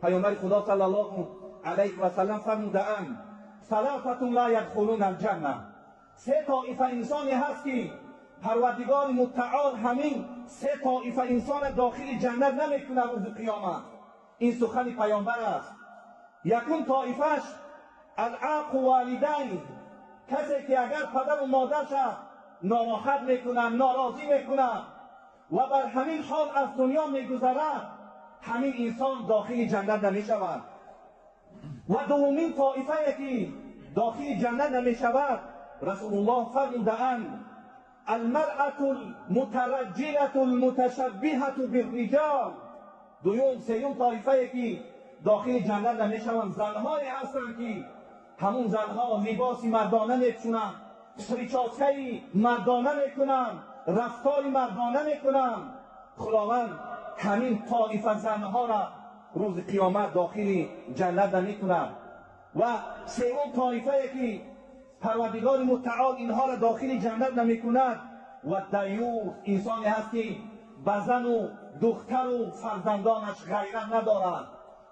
Паёмбари Худо саллаллоҳу алайҳи васаллам фармудаанд: ثلاثة لا يدخلون الجنة. Се тоифа инсоне ҳаст, ки Парвардигори Мутаол ҳамин се тоифа инсона дохили ҷаннат намекунад рӯзи қиёмат. Ин сухани паёмбар аст. Якум тоифаш: العاق والديه, касе ки агар падару модарша нороҳат мекунад, норозӣ мекунад ва бар ҳамин ҳол аз дунё мегузарад, ҳамин инсон дохили ҷаннат намешавад. Ва дуввумин тоифае ки дохили ҷаннат намешавад, Расулуллоҳ фармудаанд: المرأة المترجلة المتشبهة بالرجال. Дуюм, сеюм тоифае ки дохили ҷаннат намешаванд, занҳое ҳастанд, ки ҳамун занҳо либоси мардона мепӯшунанд, прическаи мардона мекунанд, рафтори мардона мекунанд. Худованд ҳамин тоифа занҳоро рӯзи қиёмат дохили ҷаннат намекунад. Ва сеюм тоифае ки Парвардигори Мутаол инҳоро дохили ҷаннат намекунад, والديوث, инсоне ҳаст, ки ба зану духтару фарзандонаш ғайрат надорад.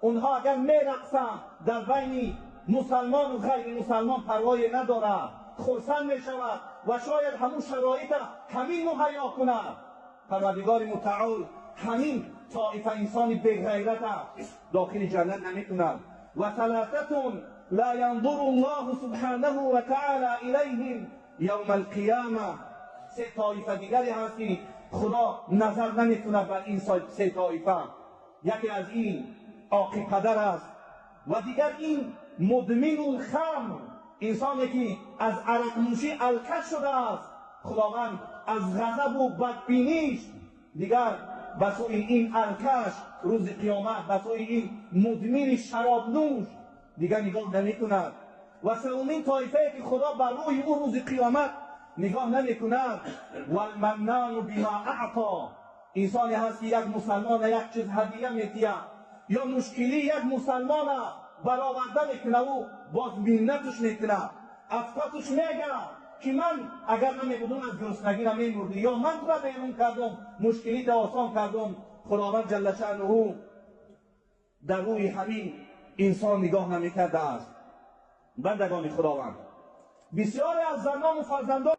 Онҳо агар мерақсанд дар байни мусалмону ғайри мусалмон, парвое надорад, хурсанд мешавад ва шояд ҳамун шароита ҳамин муҳайё кунад. Парвардигори Мутаол ҳамин тоифа инсони беғайрата дохили ҷаннат намекунад. وثلاثة لا ينظر الله سبحانه وتعالى إليهم يوم القيامة. Се тоифа дигаре ҳаст, ки Худо назар намекунад бар ин се тоифа. Яке аз ин оқи падар аст ва дигар ин مدمن الخمر, инсоне ки аз арақнӯшӣ алкаш шудааст. Худованд аз ғазабу бадбиниш дигар ба сӯи ин алкаш рӯзи қиёмат, ба сӯи ин мудмини шаробнӯш дигар нигоҳ намекунад. Ва севумин тоифае ки Худо бар рӯи ӯ рӯзи қиёмат нигоҳ намекунад: والمنان بما أعطى. Инсоне ҳаст, ки як мусалмона як чиз ҳадия метиҳад ё мушкилӣ як мусалмона бароварда мекунаву боз миннатуш мекунад, аз пасуш мега, ки ман агар намебудум, аз гуруснагӣ намемурдӣ, ё ман тура берун кардум, мушкилита осон кардум. Худованд ҷалла шаънуҳу дар рӯи ҳамин инсон нигоҳ намекардааст. Бандагони Худованд, бисёре аз занону фарзандон